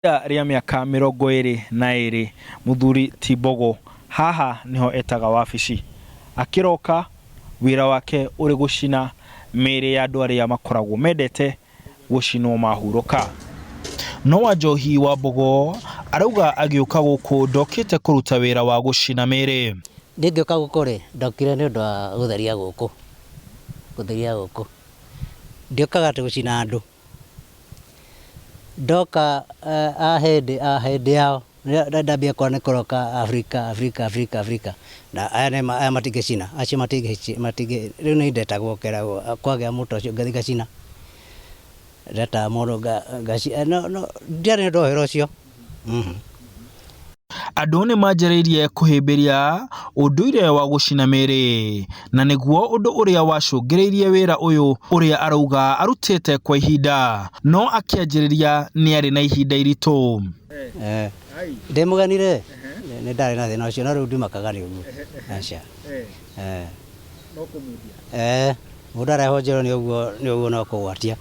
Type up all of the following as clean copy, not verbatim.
Ihinda rĩa mĩaka 22 mũthuri ti Mbogo haha nĩho etaga wabici. Akĩroka wĩra wake ũrĩ gũcina mĩĩrĩ ya andũ arĩa makoragwo mendete gũcinwo mahurũka. No Wanjohi wa Mbogo arauga agĩũka gũkũ ndokĩte kũruta wĩra wa gũcina mĩĩrĩ. Niĩ ngĩũka gũkũ rĩ, ndokire nĩ ũndũ wa gũtheria gũkũ, gũtheria gũkũ. Ndiũkaga atĩ gũcina andũ. Ndoka a hĩndĩ a hĩndĩ yao ndambia kuona nĩ kũroka Afrika Afrika Afrika Afrika na aya nĩ aya matingĩcina acio matingĩ rĩu nĩ ndetagwo ngeragwo kwagĩa mũto ũcio ngathiĩ ngacina. Ndetaga mũndũ ngacina no ndiarĩ na ũndũ wa wĩra ũcio. Andũ nĩ manjĩrĩirie kũhĩmbĩria ũndũire wa gũcina mĩĩrĩ, na nĩguo ũndũ ũrĩa wacũngĩrĩirie wĩra ũyũ ũrĩa arauga arutĩte kwa ihinda, no akĩanjĩrĩria nĩ arĩ na ihinda iritũ. Ndĩ mũgeni rĩ, nĩ ndarĩ na thĩna ũcio no rĩu ndimakaga nĩ ũguo, aca. Mũndũ arehwo njĩra nĩ ũguo nĩ ũguo no kũgwatia.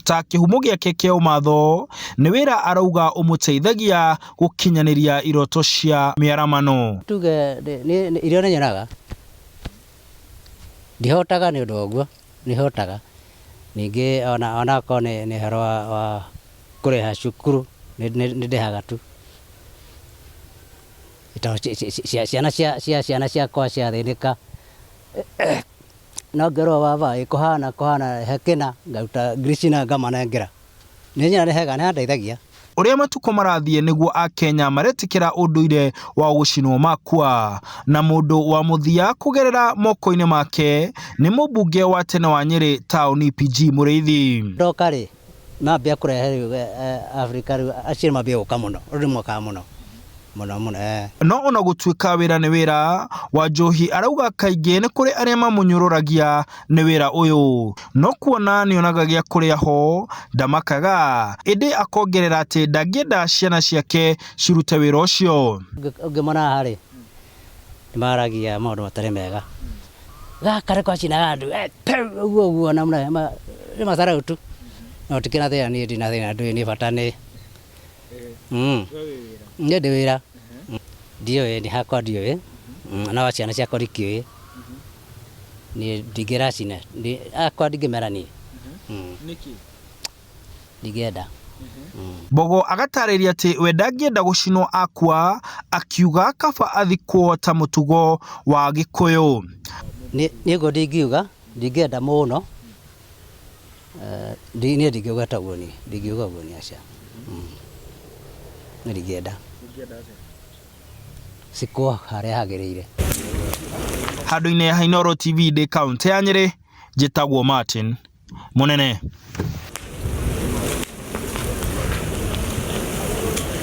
Ta kĩhumo gĩake kĩa ũmatho nĩ wĩra arauga ũmũteithagia gũkinyanĩria iroto cia mĩaramano. Tuge irio nĩ nyonaga, ndihotaga nĩ ũndũ wa ũguo, nĩ hotaga. Ningĩ ona akorwo nĩ ũhoro wa kũrĩha cukuru nĩ ndĩhaga tu. Tondũ ciana ciana ciakwa ciathĩnĩka no ngerwo baba ĩ kũhana kũhana he kĩna ngaruta ngiricina ngamanengera. Nĩ nyonaga nĩ hega nĩ handeithagia. Ũrĩa matukũ marathiĩ nĩguo Akenya maretĩkĩra ũndũire wa gũcinwo makua, na mũndũ wa mũthia kũgerera moko-inĩ make nĩ mũmbunge wa tene wa Nyĩrĩ taũni PG Mũrĩithi. Ndoka rĩ, mambia kũrehe rĩu Afrika rĩu acio mambia gũka mũno, rĩu nĩ mokaga mũno mũno mũno eh. No ona gũtuĩka wĩra nĩ wĩra, Wanjohi arauga kaingĩ nĩ kũrĩ arĩa mamũnyũrũragia nĩ wĩra ũyũ, no kuona nĩonaga gĩa kũrĩa ho ndamakaga, ĩndĩ akongerera atĩ ndangĩenda ciana ciake cirute wĩra ũcio. Ũngĩmona haha rĩ, nĩ maragia maũndũ matarĩ mega, gaka nĩko gacinaga andũ ũguo ũguo na nĩ macarau tu, no tikĩrĩ na thĩna niĩ ndirĩ na thĩna ndũĩ niĩ bata nĩ Niĩ ndĩ wĩra, ndiũĩ niĩ hakwa ndiũĩ, no ciana ciakwa ndikĩũĩ, niĩ ndingĩracina, hakwa ndingĩmera niĩ, ndingĩenda. Mbogo agatarĩria atĩ we ndangĩenda gũcinwo akua, akiuga kaba athikwo ta mũtugo wa Gĩkũyũ. Niĩ ũguo ndingiuga, ndingĩenda mũno. Niĩ ndingiuga ta ũguo niĩ, ndingiuga ũguo niĩ aca. Niĩ ndingĩenda. Cikwo harĩa hagĩrĩire. Handũ-inĩ ha Inooro TV ndĩ kaũntĩ ya Nyĩrĩ, njĩtagwo Martin Mũnene.